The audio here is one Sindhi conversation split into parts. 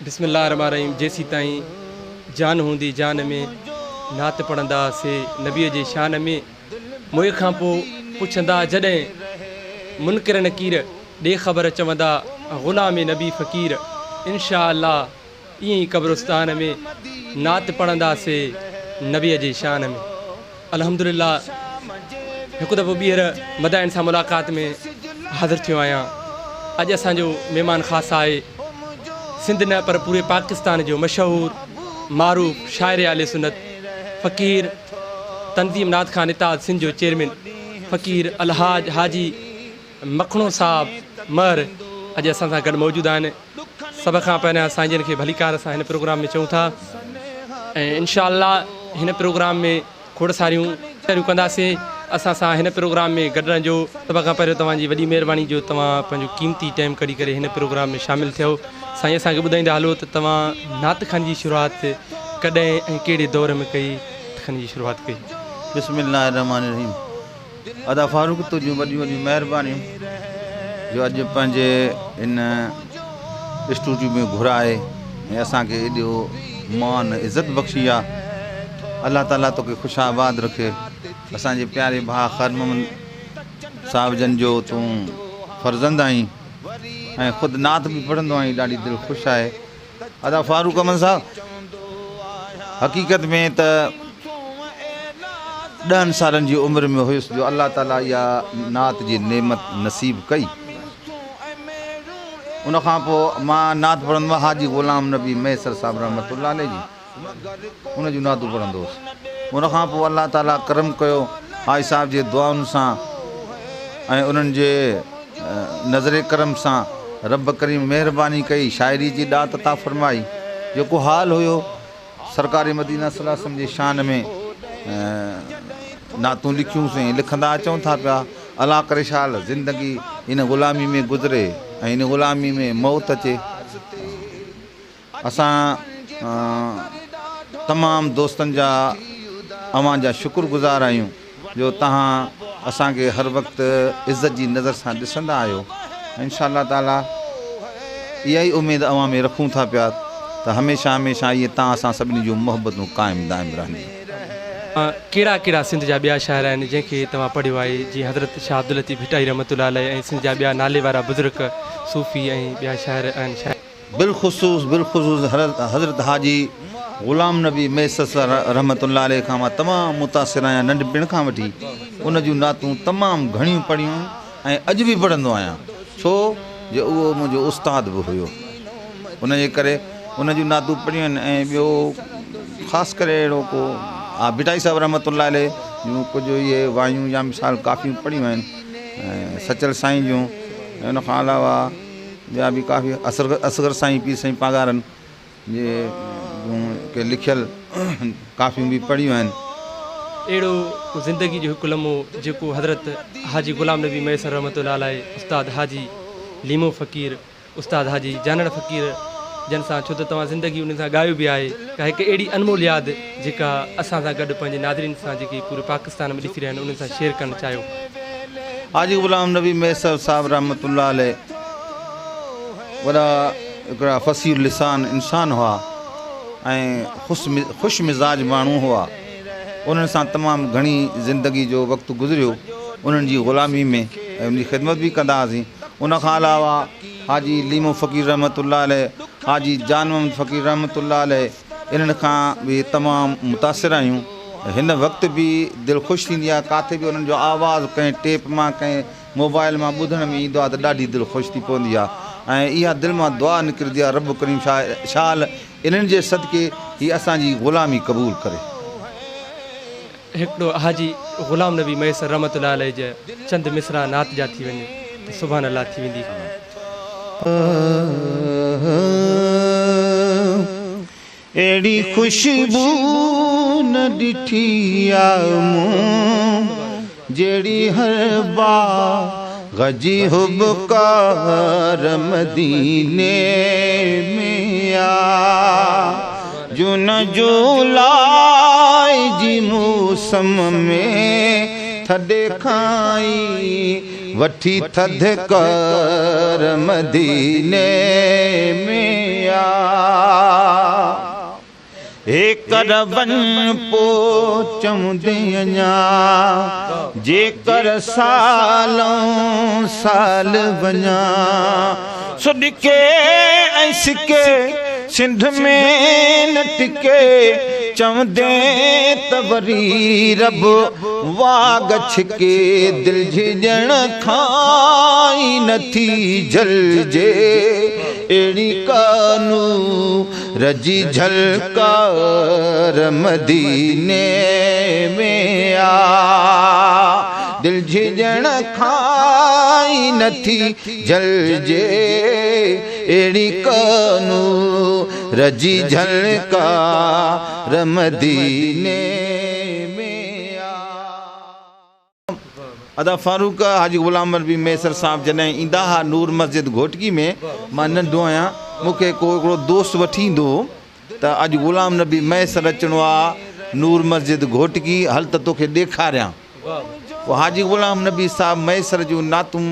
بسم الله الرحمٰن الرحيم جيسيتائين جان هوندي جان ۾ نعت پڙهندا سي نبي جي شان ۾ موئي کان پوء پڇندا جڏهن منڪر نڪير ڏي خبر چوندا غلام نبي فقير انشاء الله ائين ئي قبرستان ۾ نعت پڙهندا سي نبي جي شان ۾. الحمدلله هڪ دفعو ٻيهر مدائن سان ملاقات ۾ حاضر ٿيو آهيان. اڄ اسان جو مهمان خاص آهي سنڌ نه پر پوري پاڪستان جو مشهور معروف شاعر اهل سنت فقير تنظيم نعت خان اتحاد سنڌ جو چيئرمين فقير الحاج حاجي مکڻو صاحب مهر اڄ اسان سان گڏ موجود آهن. سڀ کان پهريان سائين جن کي ڀليڪار اسان هن پروگرام ۾ چئون ٿا ۽ انشاء الله هن پروگرام ۾ کوڙ ساريون تياريون ڪنداسين اسان سان هن پروگرام ۾ گڏ رهجو. سڀ کان پهريون توهان جي وڏي مهرباني جو توهان پنهنجو قيمتي ٽائيم ڪڍي ڪري هن پروگرام ۾ شامل ٿيو سائين اسان کي ٻڌائيندا هلو ته توهان نعت خواني جي شروعات ڪڏهن ۽ ڪهڙي دور ۾ ڪئي نعت خواني جي شروعات ڪئي. بسم الله الرحمٰن الرحيم ادا فاروق تنهنجون وڏيون وڏيون مهربانيون جو اڄ پنهنجي ان اسٽوڊيو ۾ گهرائي ۽ اسان کي ايڏو مان عزت بخشي آ الله تعالي توکي خوش آباد رکي اسان جي پياري ڀاء خير محمد صاحب جن جو تون فرزند آهين ۽ خود نعت به پڙهندو آهين ڏاڍي دل خوش آهي ادا فاروق احمد صاحب حقيقت ۾ ته ڏهن سالن جي عمر ۾ هيس جو الله تعالي اها نعت جي نعمت نصيب ڪئي ان کان پوء مان نعت پڙهندو هئس حاجي غلام نبي مهيسر صاحب رحمت الله عليه جي ان جون نعتون پڙهندو هوس. ان کان پوء الله تعاليٰ ڪرم ڪيو حاجي صاحب جي دعائن سان ۽ انهن جي نظر ڪرم سان رب ڪريم مهرباني ڪئي شاعري جي ڏات عطا فرمائي جيڪو حال هيو سرڪار مدينه صلي الله عليه وسلم جي شان ۾ نعتون لکيون سين لکندا اچون ٿا پيا الله ڪري شال زندگي ان غلامي ۾ گذري ۽ ان غلامي ۾ موت اچي. اسان تمام دوستن جا اوهان جا شڪر گذار آهيون جو توهان اسان کي هر وقت عزت جي نظر سان ڏسندا آهيو انشاء الله تعالي اها ئي اميد اوهان ۾ رکون ٿا پيا ته هميشه هميشه ائين توهان اسان سڀني جون محبتون قائم دائم رهنديون. ڪهڙا ڪهڙا سنڌ جا ٻيا شاعر آهن جنهن کي توهان پڙهيو آهي جيئن حضرت شاهه عبداللطيف ڀٽائي رحمة الله عليه ۽ سنڌ جا ٻيا نالي وارا بزرگ صوفي ۽ ٻيا شاعر آهن. بالخصوص بالخصوص حضرت حاجي غلام نبي ميسس رحمة الله عليه کان مان تمام متاثر آهيان ننڍپڻ کان وٺي ان جون نعتون تمام گهڻيون پڙهيون آهن ۽ اڄ به پڙهندو آهيان ڇو جو اهو منهنجو استاد به هيو ان جي ڪري ان جون نعتون پڙهيون آهن ۽ ٻيو خاص ڪري اهڙو ڪو ها ڀٽائي صاحب رحمة الله عليه جون ڪجهه اهي وايون يا مثال ڪافيون پڙهيون آهن ۽ سچل سائين جون ۽ ان کان علاوه ٻيا به ڪافي اصغر سائين پير سائين پاڳارن جي جون ڪي لکيل ڪافيون به پڙهيون آهن. اهڙو ڪو زندگي جو هڪ لمحو جيڪو حضرت حاجي غلام نبي مهيسر رحمة الله عليه، استاد حاجي ليمو فقير، استاد حاجي جانڻ فقير جن سان ڇو ته توهان زندگي انهن سان ڳايو به آهي ڪا هڪ اهڙي انمول ياد جيڪا اسان سان گڏ پنهنجي ناظرين سان جيڪي پوري پاڪستان ۾ ڏسي رهيا آهن انهن سان شيئر ڪرڻ چاهيو. حاجي غلام نبي مهيسر صاحب رحمة الله عليه وڏا هڪڙا فصيح اللسان انسان هئا ۽ خوش مزاج ماڻهو هئا. انهن سان تمام گهڻي زندگي جو وقت گذريو. انهن جي غلامي ۾ ۽ ان جي خدمت به ڪندا هئاسين. ان کان علاوه حاجي ليمو فقير رحمة الله عليه، حاجي جان محمد فقير رحمة الله عليه انهن کان به تمام متاثر آهيون. هن وقت به دل خوش ٿيندي آهي ڪاٿي به انهن جو آواز ڪنهن ٽيپ مان ڪنهن موبائل مان ٻڌڻ ۾ ايندو آهي ته ڏاڍي دل خوش ٿي پوندي آهي ۽ اها دل مان دعا نڪرندي آهي رب ڪريم شال انهن جي صدقي هي اسان جي غلامي قبول ڪري. هڪڙو حاجي غلام نبي مهيسر رحمة الله عليه جا چند مصرع نعت جا ٿي وڃن ته سبحان الله ٿي ويندي. اهڙي خوشبو نه ڏٺي آ مون جهڙي هر باغ جي هٻڪار مديني ۾ آ جون جولاء جي موسم ۾ ٿڏي کان ئي وٺي ٿڌڪار مديني ۾ آ. جيڪر وڃ پوء چوندين اڃا، جيڪر سالئون سال وڃان. سڏڪي ۽ سڪي سنڌ ۾ نه ٽڪي، چوندين ته وري رب واڳ ڇڪي. دل جهڄڻ کان ئي نه ٿي جهلجي، اهڙي ڪا نور جي جهلڪار مديني ۾ آ. دل جهڄڻ کان ئي نه ٿي جهلجي، اهڙي ڪا نور جي جهلڪار مديني ۾ آ. ادا فاروق، حاجي غلام النبي مهيسر صاحب جڏهن ايندا ها نور مسجد گهوٽڪي ۾ مان ننڍو آهيان مون کي ڪو هڪڙو دوست وٺي ايندو هو ته اڄ غلام نبي مهيسر اچڻو آ نور مسجد گهوٽڪي هل ته توکي ڏيکاريان. پوء حاجي غلام نبي صاحب مهيسر جون نعتون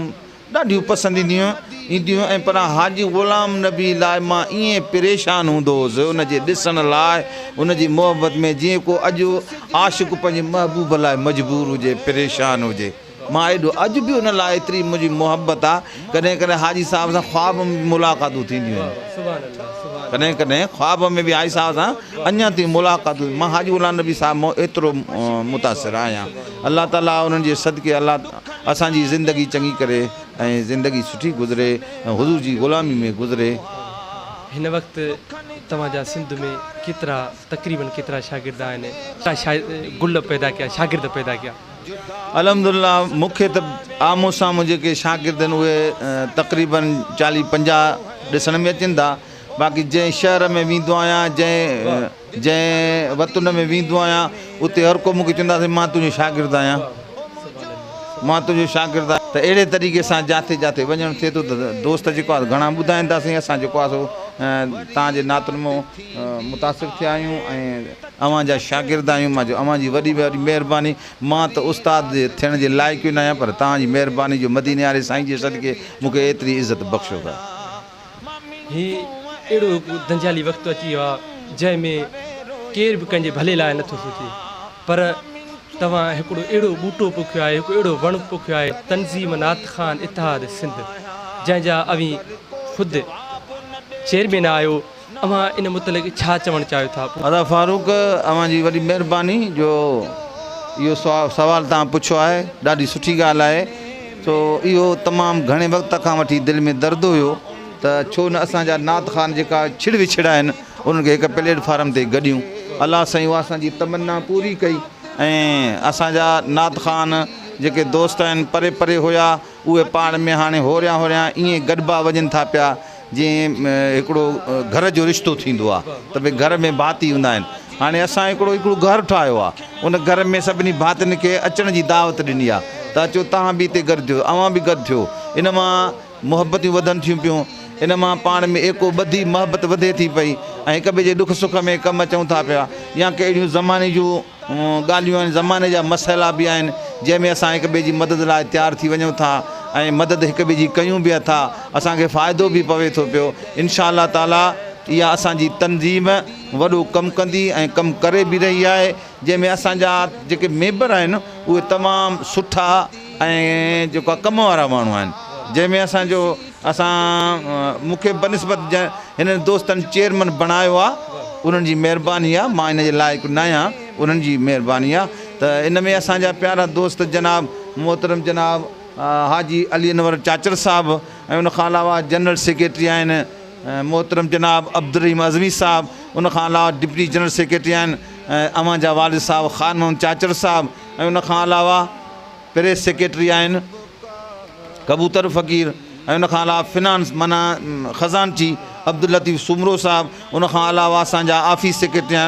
ڏاڍيون پسند اينديون اينديون ۽ پر حاجي غلام نبي لاء مان ائين پريشان هوندو هوس ان جي ڏسڻ لاء ان جي محبت ۾ جيئن ڪو اڄ عاشق پنهنجي محبوب لاء مجبور هجي پريشان هجي مان ايڏو اڄ به ان لاء ايتري منهنجي محبت آ ڪڏهن ڪڏهن حاجي صاحب سان خواب ۾ به ملاقاتون ٿينديون آهن ڪڏهن ڪڏهن خواب ۾ به حاجي صاحب سان اڃا تائين ملاقاتون مان حاجي غلام نبي صاحب مان ايترو متاثر آهيان الله تعالي انهن جي صدقي الله اسان جي زندگي چڱي ڪري ۽ زندگي سٺي گذري ۽ حضور جي غلامي ۾ گذري. هن وقت توهان جا سنڌ ۾ ڪيترا تقريبن ڪيترا شاگرد آهن؟ ڪيترا گل پيدا ڪيا شاگرد پيدا ڪيا؟ الحمدلله مون کي ته آمهون سامهون جيڪي شاگرد آهن اهي تقريبن چاليهه پنجاهه ڏسڻ ۾ اچن ٿا باقي جنهن شهر ۾ ويندو آهيان جنهن جنهن وطن ۾ ويندو آهيان اتي هر ڪو مون کي چوندو آهي سائين مان تنهنجو شاگرد آهيان مان تنهنجو شاگرد آهيان ته اهڙي طريقي سان جاٿي جاٿي وڃڻ ٿئي ٿو ته دوست جيڪو آهي گهڻا ٻڌائين ٿا سائين اسان جيڪو آهي سو توهان جي نعتن مان متاثر ٿيا آهيون ۽ اوهان جا شاگرد آهيون مان چيو اوهان جي وڏي وڏي مهرباني مان ته استاد ٿيڻ جي لائق ئي نه آهيان پر توهان جي مهرباني جو مديني واري سائين جي صدقي مون کي ايتري عزت بخشو ٿا. هي اهڙو هڪ دنجالي وقت اچي ويو آهي جنهن ۾ ڪير به ڪنهن جي ڀلي لاء نٿو سوچي پر توهان هڪڙو اهڙو ٻوٽو پوکيو آهي هڪ اهڙو وڻ پوکيو آهي تنظيم نعت خان اتحاد سنڌ جنهن جا اوهين خود چيئرمين آهيو اوهان ان متعلق ڇا چوڻ چاهيو ٿا؟ ادا فاروق اوهان جي وڏي مهرباني جو اهو سوال توهان پڇيو آهي ڏاڍي سٺي ڳالهه آهي سو اهو تمام گهڻي وقت کان وٺي دل ۾ درد هيو ته ڇو نه اسان جا نعت خوان جيڪا ڇڙ وڇڙ آهن انهن کي هڪ پليٽ فارم تي گڏيون الله سائين اها اسان جي تمنا پوري ڪئي ۽ اسان جا نعت خوان جيڪي دوست آهن پري پري هيا اهي پاڻ ۾ هاڻي هوريان هوريان ائين گڏبا وڃن ٿا پيا جيئن هڪڙو گهر جو رشتو ٿيندو آ ته ڀئي گهر ۾ ڀاتي هوندا آهن. هاڻي اسان هڪڙو هڪڙو گهر ٺاهيو آ. ان گهر ۾ سڀني ڀاتين کي اچڻ جي دعوت ڏني آ ته اچو توهان به هتي گڏ ٿيو، اوهان به گڏ ٿيو. ان مان محبتيون وڌن ٿيون پيون. ان مان پاڻ ۾ ايڪو ٻڌي محبت وڌي ٿي پئي ۽ هڪ ٻئي جي ڏک سک ۾ ڪم اچون ٿا پيا يا ڪي اهڙيون زماني جون ڳالهيون آهن، زماني جا مسئلا به آهن، جنهن ۾ اسان هڪ ٻئي جي مدد لاء تيار ٿي وڃون ٿا ۽ مدد هڪ ٻئي جي ڪيون به اٿا، اسان کي فائدو به پوي ٿو پيو. انشاء الله تعاليٰ اها اسان جي تنظيم وڏو ڪم ڪندي ۽ ڪم ڪري به رهي آهي، جنهن ۾ اسان جا جيڪي ميمبر آهن اهي تمام سٺا ۽ جيڪو آهي ڪم وارا ماڻهو آهن، جنهن ۾ اسان جو اسان مون کي بنسبت هنن دوستن چيئرمن بڻايو آ انهن جي مهرباني آ مان ان جي لائق ناهيان انهن جي مهرباني آ ته ان ۾ اسان جا پيارا دوست جناب محترم جناب حاجي علي انور چاچڙ صاحب ۽ ان کان علاوه جنرل سيڪريٽري آهن محترم جناب عبدالرحيم عزمي صاحب ان کان علاوه ڊپٽي جنرل سيڪريٽري آهن اوهان جا والد صاحب خان محمد چاچڙ صاحب ۽ ان کان علاوه پريس سيڪريٽري آهن ڪبوتر فقير ۽ ان کان علاوه فنانس معنيٰ خزانچي عبداللطيف سومرو صاحب ان کان علاوه اسان جا آفيس سيڪريٽري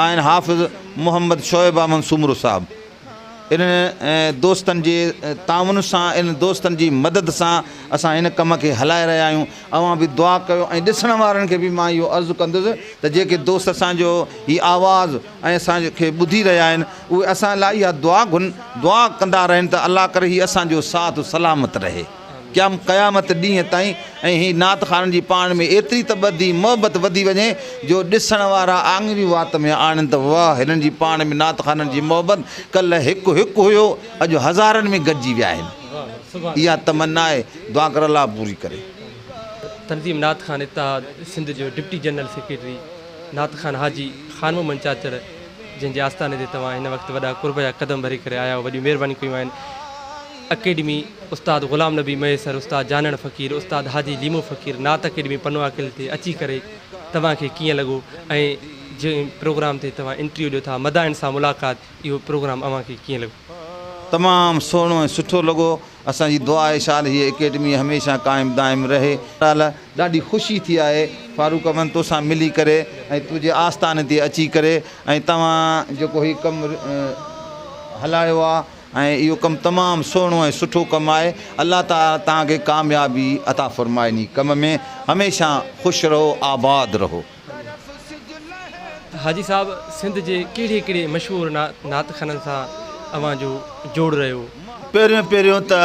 آهن حافظ محمد شعيب احمد سومرو صاحب انهن دوستن جي تعاون سان انهن دوستن جي مدد سان اسان هن ڪم کي هلائي رهيا آهيون اوهان به دعا ڪيو ۽ ڏسڻ وارن کي به مان اهو عرض ڪندس ته جيڪي دوست اسان جو هي آواز ۽ اسان کي ٻڌي رهيا آهن اهي اسان لاء اها دعا گهن دعا ڪندا رهن ته الله ڪري هي اسان جو ساٿ سلامت رهي. قيام قيامت ڏينهن تائين ۽ هي نعت خوانن جي پاڻ ۾ ايتري ته ٻڌي محبت وڌي وڃي جو ڏسڻ وارا آڱريون وات ۾ آڻين ته واهه هنن جي پاڻ ۾ نعت خوانن جي محبت ڪلهه هڪ هڪ هيو اڄ هزارن ۾ گڏجي ويا آهن اها تمنا آهي دعا ڪر الله پوري ڪري. تنظيم نعت خوان اتحاد سنڌ جو ڊپٽي جنرل سيڪريٽري نعت خوان حاجي خان محمد چاچڙ جنهن جي آستاني تي توهان هن وقت وڏا قرب جا قدم ڀري ڪري آيا آهيو وڏيون مهربانيون ڪيون آهن اڪيڊمي استاد غلام نبي مهيسر استاد جانڻ فقير استاد حاجي ليمو فقير نعت اڪيڊمي پنوعاقل تي اچي ڪري توهان کي ڪيئن لڳو ۽ جنهن پروگرام تي توهان انٽريو ڏيو ٿا مداحن سان ملاقات اهو پروگرام اوهان کي ڪيئن لڳو؟ تمام سهڻو ۽ سٺو لڳو. اسان جي دعا آهي شال هيء اڪيڊمي هميشه قائم دائم رهي. شال ڏاڍي خوشي ٿي آهي فاروق احمد توسان ملي ڪري ۽ تنهنجي آستاني تي اچي ڪري ۽ توهان جيڪو هي ڪم هلايو آ ۽ اهو ڪم تمام سهڻو ۽ سٺو ڪم آهي الله تعالي توهان کي ڪاميابي عطا فرمائي انهي ڪم ۾ هميشه خوش رهو آباد رهو. حاجي صاحب سنڌ جي ڪهڙي ڪهڙي مشهور نعت خوانن سان اوهان جو جوڙ رهيو؟ پهريون پهريون ته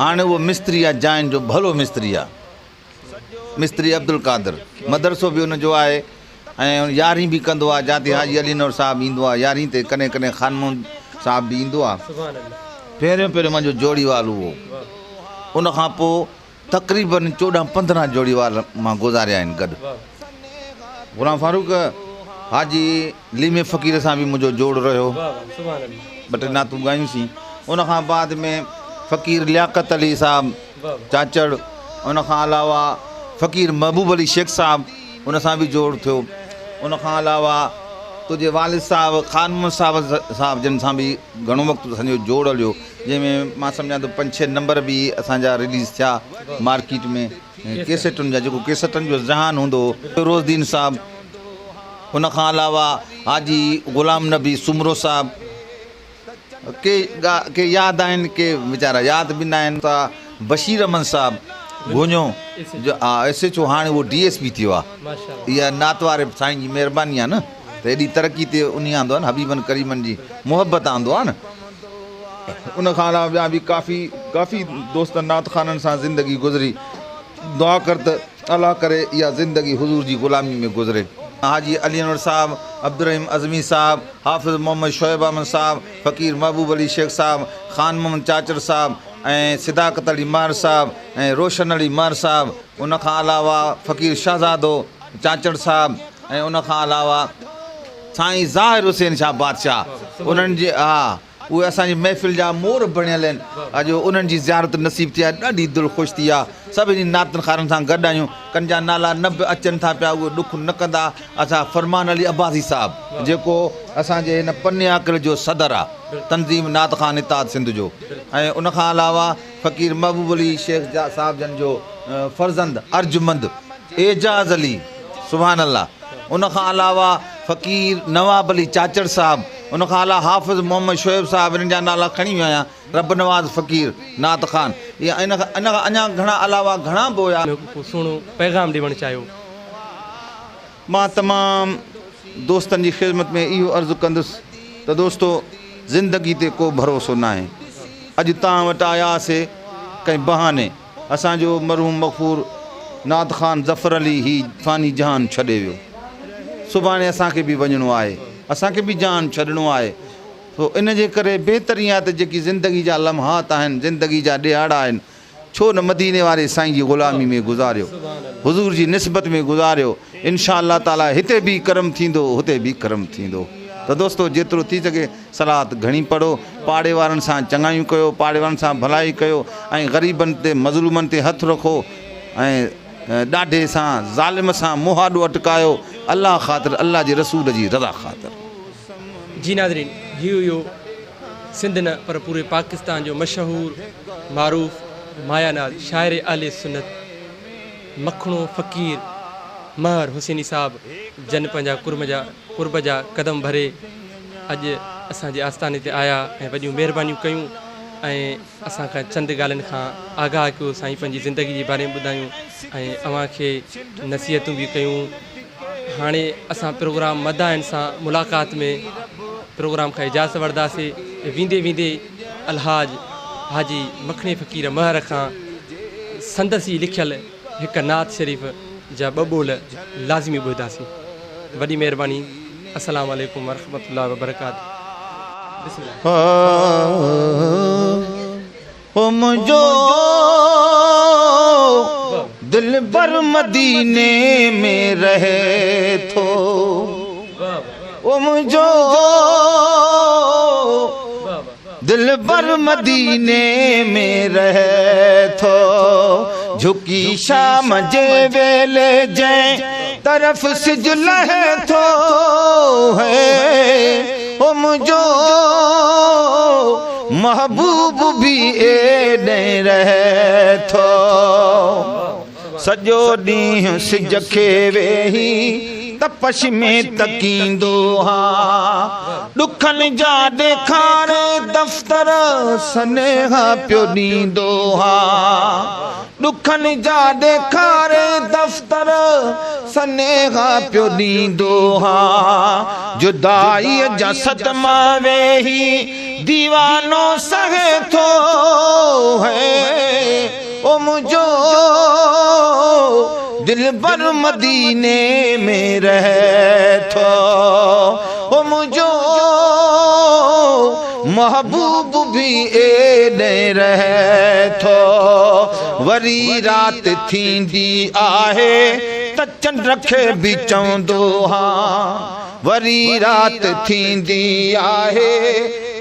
هاڻي اهو مستري آ جاين جو ڀلو مستري آ مستري عبدالقادر مدرسو به ان جو آهي ۽ يارهين به ڪندو آ جاتي حاجي علي نور صاحب ايندو آ يارهين تي ڪڏهن ڪڏهن خان محمد صاحب به ايندو آ پهريون پهريون منهنجو جوڙيوال اهو ان کان پوء تقريبن 14 15 جوڙيوال مان گذاريا آهن گڏ غلام فاروق حاجي ليمي فقير سان به منهنجو جوڙ رهيو ٻه ٽي نعتون ڳايون سين ان کان بعد ۾ فقير لياقت علي صاحب چاچڙ ان کان علاوه فقير محبوب علي شيخ صاحب ان سان به جوڙ ٿيو ان کان علاوه تنهنجي والد صاحب خان محمد صاحب صاحب جن سان به گهڻو وقت اسان جو جوڙ هليو جنهن ۾ مان سمجهان ٿو پنج ڇهه نمبر به اسان جا رليز ٿيا مارڪيٽ ۾ ڪيسيٽن جا جيڪو ڪيسيٽن جو ذهان هوندو هو فيروز دين صاحب ان کان علاوه حاجي غلام نبي سومرو صاحب ڪي ڪي ياد آهن ڪي ويچارا ياد به نه آهن ته بشير احمد صاحب گونيو جو ايس ايڇ او هاڻي اهو ڊي ايس پي ٿيو آهي اها نعت واري سائين جي مهرباني آهي نه ته ايڏي ترقي تي انهي آندو آهي نه حبيبن ڪريمن جي محبت آندو آهي نه ان کان علاوه ٻيا به ڪافي ڪافي دوستن نعت خوانن سان زندگي گذري دعا ڪر ته الله ڪري اها زندگي حضور جي غلامي ۾ گذري. حاجي علي انور صاحب، عبدالرحيم عزمي صاحب، حافظ محمد شعيب احمد صاحب، فقير محبوب علي شيخ صاحب، خان محمد چاچڙ صاحب ۽ صداقت علي مهر صاحب ۽ روشن علي مهر صاحب ان کان علاوه فقير شهزادو چاچڙ صاحب ۽ ان کان علاوه سائين ظاهر حسين شاهه بادشاهه انهن جي ها اهي اسان جي محفل جا مور بڻيل آهن اڄ انهن جي زيارت نصيب ٿي آهي ڏاڍي دل خوش ٿي آهي سڀني نعتن خوانن سان گڏ آهيون ڪن جا نالا نه به اچن ٿا پيا اهي ڏک نه ڪندا اسان فرمان علي عباسي صاحب جيڪو اسان جي هن پني عاقل جو صدر آهي تنظيم نعت خوان اتحاد سنڌ جو ۽ ان کان علاوه فقير محبوب علي شيخ صاحب جن جو فرزند ارجمند اعجاز علي سبحان الله ان کان علاوه فقير نواب علي چاچڙ صاحب ان کان علاوه حافظ محمد شعيب صاحب انهن جا نالا کڻي ويو آهيان رب نواز فقير نعت خوان يا ان کان اڃا گهڻا علاوه گهڻا به هيا. ڪو سهڻو پيغام ڏيوڻ چاهيو. مان تمام دوستن جي خدمت ۾ اهو عرض ڪندس ته دوستو زندگي تي ڪو ڀروسو ناهي اڄ توهان وٽ آياسي ڪنهن بهاني اسان جو مرحوم مغفور نعت خان ظفر علي هي فاني جهان ڇڏي ويو. سڀاڻي اسان کي به وڃڻو آهي. اسان کي به جهان ڇڏڻو آهي. سو ان جي ڪري بهتر ائين آهي ته جيڪي زندگي جا لمحات آهن، زندگي جا ڏهاڙا آهن، ڇو نه مديني واري سائين جي غلامي ۾ گذاريو. حضور جي نسبت ۾ گذاريو. انشاء الله تعالي هتي به ڪرم ٿيندو، هتي به ڪرم ٿيندو. ته دوستو جيترو ٿي سگهي صلات گهڻي پڙهو، پاڙي وارن سان چڱايون ڪيو، پاڙي وارن سان ڀلائي ڪيو ۽ غريبن تي مظلومن تي هٿ رکو ۽ ڏاڍي سان ظالم سان مهاڏو اٽڪايو الله خاطر الله جي رسول جي رضا خاطر. جي ناظرين هي هيو سنڌ نه پر پوري پاڪستان جو مشهور معروف مايا ناز شاعر اهل سنت مکڻو فقير مهر حسيني صاحب جن پنهنجا قرب جا قدم ڀري اڄ اسان جي آستاني تي آيا ۽ وڏيون مهربانيون ڪيون ۽ اسان کان چند ڳالهين کان آگاهه ڪيو سائين پنهنجي زندگي جي باري ۾ ٻڌايون ۽ اوهان کي نصيحتون به ڪيون هاڻي اسان پروگرام مداحن سان ملاقات ۾ پروگرام کان اجازت وٺنداسي ويندي ويندي الحاج حاجي مکڻي فقير مهر کان سندس ئي لکيل هڪ نعت شريف جا ٻه ٻول لازمي ٻڌنداسين. وڏي مهرباني. السلام عليڪم ورحمة الله وبرڪاته. بسم الله. او منهنجو دلبر مديني ۾ رهي ٿو او منهنجو دلبر مديني ۾ رهي ٿو جهڪي شام جي ويلي جنهن طرف سج لهي ٿو هي او منهنجو محبوب به ايڏي رهي ٿو سڄو ڏينهن سج کي ويهي تپش ۾ تڪيندو ها ڏکن جا ڏيکاري دفتر سنيها پيو ڏيندو ها ڏکن جا ڏيکاري دفتر سنيها پيو ڏيندو ها جدائيء جا صدما ويهي ديوانو سهي ٿو هي او منهنجو دلبر مديني ۾ رهي ٿو او منهنجو محبوب به ايڏي رهي ٿو وري رات ٿيندي آهي ته چنڊ کي به چوندو ها وري رات ٿيندي آهي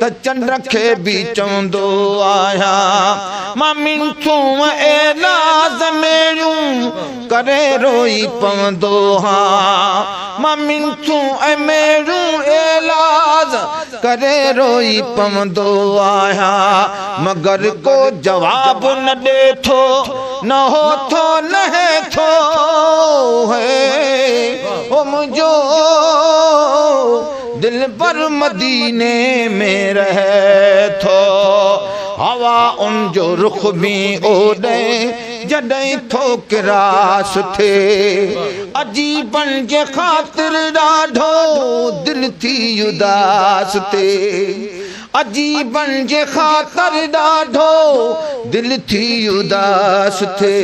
ته چنڊ کي به چوندو آهيان مان منٿون ايلاز ميڙيون ڪري روئي پوندو ها مان منٿون ۽ ميڙيون ايلاز ڪري روئي پوندو آهيان مگر ڪو جواب نه ڏي ٿو نه هو ٿو لهي ٿو هي او منهنجو دلبر مديني ۾ رهي ٿو هوا ان جو رخ به اوڏي جڏهن ٿو ڪراس ٿئي عجيبن جي خاطر ڏاڍو دل ٿي اداس ٿئي عجيبن جي خاطر ڏاڍو دل ٿي اداس ٿئي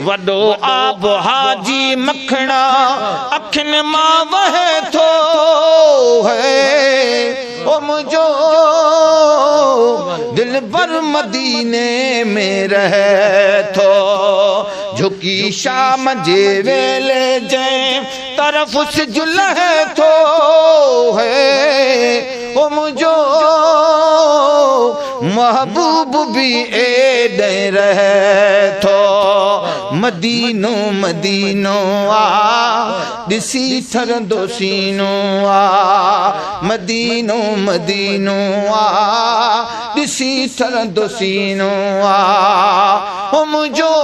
وڏو آب حاجي مکڻا اکين مان وهي ٿو هي او منهنجو دلبر مديني ۾ رهي ٿو جهڪي شام جي ويلي جنهن طرف سج لهي ٿو هي او منهنجو محبوب به ايڏي رهي ٿو مدينو مدينو آ ڏسي ٺرندو سينو آ مدينو مدينو آ ڏسي ٺرندو سينو آ او منهنجو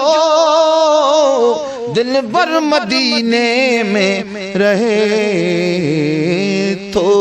دلبر مديني ۾ رهي ٿو.